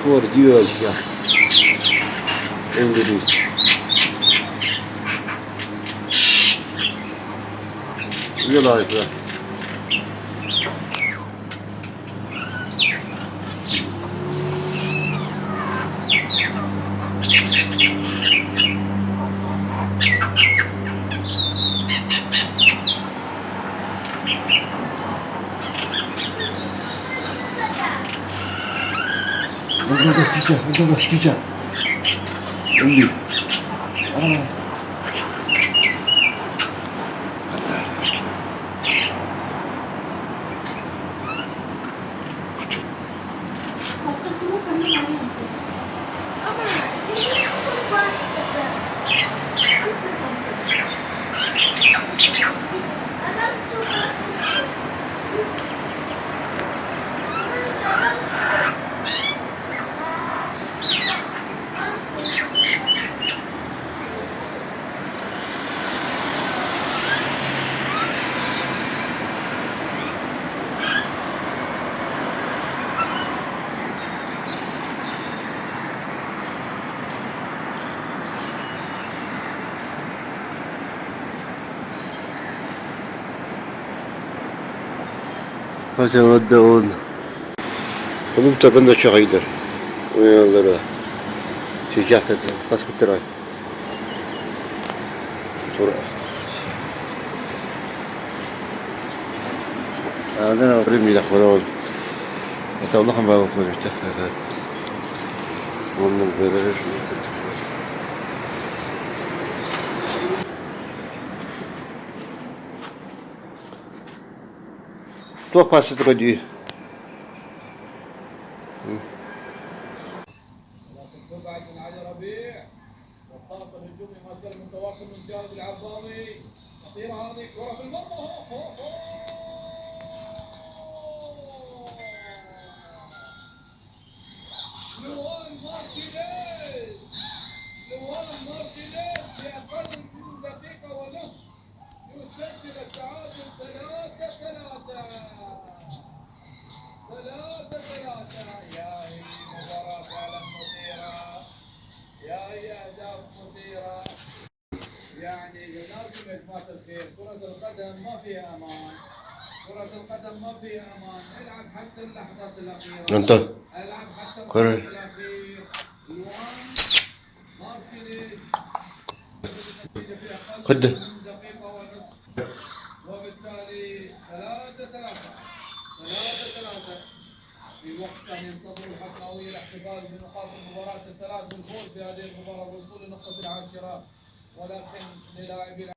كور ديو أشياء انجلي يلا يلا انتظر تيجا انجلي فتودعون قلوب بنا شغيدر ويلا في جحت قصب التراي عندنا رمي لخرون أتولهم بقى ومن غير توقع ستغدي. ولكن تبعد من علي ربيع والضغط الهجومي ما زال متواصل من جانب العصامي. خطيرة هذه كرة في المرمى. لوان مارتينيز، لوان مارتينيز في أقل من دقيقة ونصف يسجل التعادل 3-3 3-3. يا هي مباراة فعلا مثيرة، يا هي أهداف مثيرة. يعني ينادم يا جماعة الخير، كرة القدم ما فيها أمان، كرة القدم ما فيها أمان. العب حتى اللحظات الأخيرة، انت العب حتى كرة. اللحظات الأخير. لوان مارتينيز النتيجة في أقل خده. من دقيقة ونصف، وبالتالي 3-3 3-3 في وقت كان ينتظر الحسناوية الاحتفال بنقاط المباراة الثلاث بالفوز في هذه المباراة والوصول للنقطة العاشرة، ولكن للاعبي